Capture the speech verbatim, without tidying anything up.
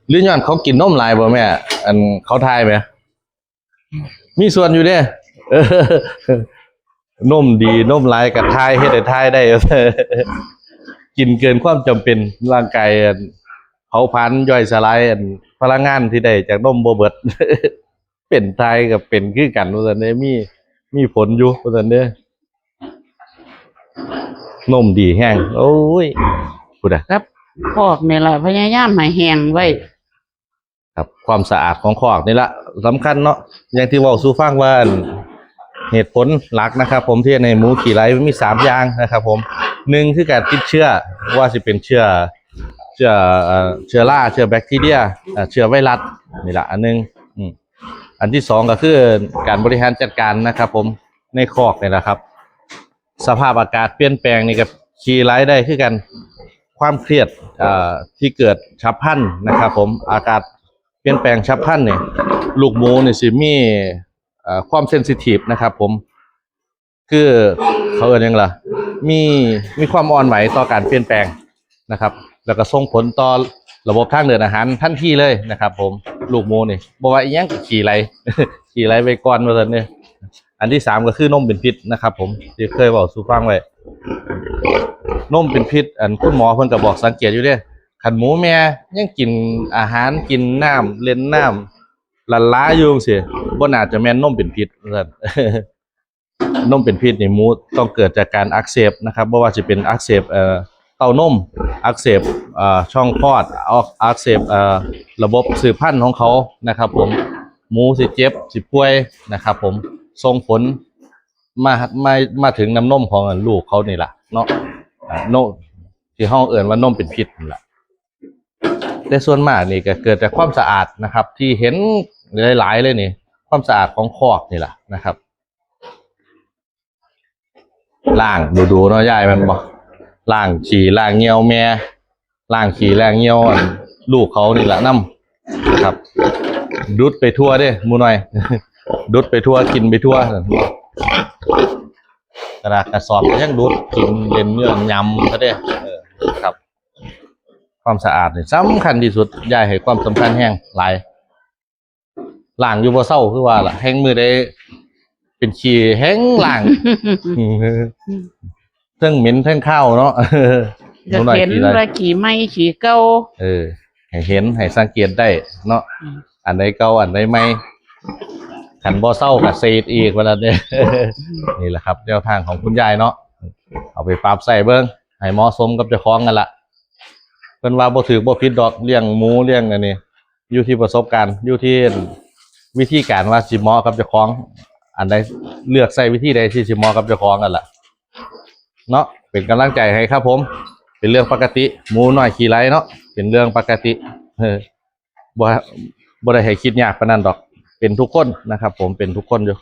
หรือย้อนเขากินนมหลายบ่แม่ อันเขาถ่ายไหม มีส่วนอยู่เด้ เออ นมดีนมหลายก็ถ่าย เฮ็ดให้ถ่ายได้ กินเกินความจำเป็น ร่างกายอันเผาผลาญย่อยสลายอันพลังงานที่ได้จากนมบ่เบิด เป็นถ่ายก็เป็นคือกันว่าซั่นเด้ มี มีผลอยู่ว่าซั่นเด้ นมดีแฮง โอ้ย พุ้นน่ะ ครับ คอกนี่ล่ะพยายามให้แห้งไว้ ครับ ความสะอาดของคอกนี่ละสำคัญเนาะ อย่างที่เว้าสู่ฟังว่าอันเหตุผลหลักนะครับ ผมที่ในหมูขี้ไหลมันมีสามอย่างนะครับ ผม หนึ่งคือการติดเชื้อ ว่าสิเป็นเชื้อ เชื้อเอ่อเชื้อรา เชื้อแบคทีเรีย เอ่อเชื้อไวรัส นี่ละอันหนึ่ง อืม อันที่สองก็คือการบริหารจัดการนะครับ ผม ในคอกนี่แหละครับ สภาพอากาศเปลี่ยนแปลงนี่ก็ขี้ไหลได้คือกัน ความเครียดเอ่อที่เกิดฉับพลันนะครับ ผม อากาศเปลี่ยนแปลงฉับพลันเนี่ย ลูกหมูนี่สิมีเอ่อความเซนซิทีฟนะครับ ผม คือเขาเรียกหยังล่ะ มี มีความอ่อนไหวต่อการเปลี่ยนแปลงนะครับ แล้วก็ส่งผลต่อระบบทางเดินอาหารทันทีเลยนะครับ ผม ลูกหมูนี่ บ่ว่าอิหยังก็ขี้ไหล ขี้ไหลไปก่อนว่าซั่นเด้ อันที่สามก็คือนมเป็นพิษนะครับ ผม ที่เคยเว้าสู่ฟังไว้ นมเป็นพิษ อันคุณหมอเพิ่นก็บอกสังเกตอยู่เด้ คันหมูแม่ยังกินอาหาร กินน้ำ เล่นน้ำ หลั่นล้าอยู่จั่งซี้ บ่น่าจะแม่นนมเป็นพิษว่าซั่น นมเป็นพิษนี่หมูต้องเกิดจากการอักเสบนะครับ บ่ว่าสิเป็นอักเสบ เอ่อ เต้านม อักเสบ เอ่อ ช่องคลอด อัก อักเสบ เอ่อ ระบบสืบพันธุ์ของเขานะครับ ผม หมูสิเจ็บ สิป่วยนะครับ ผม ส่งผลมา มา มาถึงน้ำนมของลูกเขานี่ล่ะเนาะ อ่า นม ที่เฮาเอิ้นว่านมเป็นพิษนั่นล่ะ แต่ส่วนมากนี่ก็เกิดจากความสะอาดนะครับ ที่เห็นหลายๆเลยนี่ ความสะอาดของคอกนี่ล่ะนะครับ ล้างดูๆเนาะยาย แม่นบ่ ล้างขี้ล้างเยี่ยวแม่ ล้างขี้ล้างเยี่ยวอันลูกเขานี่ล่ะนำนะครับ ดูดไปทั่วเด้หมูน้อย ดูดไปทั่ว กินไปทั่ว กระดาษกระสอบก็ยังดูดกินเล่นอยู่ ยำซะเด้ เออ ครับ ความสะอาดนี่สำคัญที่สุด ยายให้ความสำคัญแฮงหลาย ล้างอยู่บ่เซาคือว่าล่ะ แฮ่งมื้อใดเป็นขี้แฮ่งล้าง เทิงเหม็นเทิงคาวเนาะ อยากเห็น หมูน้อยขี้ไหล ว่าขี้ใหม่ขี้เก่า เออ ให้เห็นให้สังเกตได้เนาะ อืม อันใดเก่าอันใดใหม่ คันบ่เซาก็เศษอีกว่าซั่นเด้ นี่แหละครับ แนวทางของคุณยายเนาะ เอาไปปรับใช้เบิ่ง ให้เหมาะสมกับเจ้าของนั่นล่ะ เพิ่นว่าบ่ถูกบ่ผิดดอก เลี้ยงหมูเลี้ยงอันนี้ อยู่ที่ประสบการณ์ อยู่ที่วิธีการว่าสิเหมาะกับเจ้าของ อันใด เลือกใช้วิธีใดที่สิเหมาะกับเจ้าของนั่นล่ะ เนาะ เป็นกำลังใจให้ครับผม เป็นเรื่องปกติ หมูน้อยขี้ไหลเนาะ เป็นเรื่องปกติ เออ บ่ บ่ได้ให้คิดยากปานนั้นดอก เป็นทุกคนนะครับ ผม เป็นทุกคนอยู่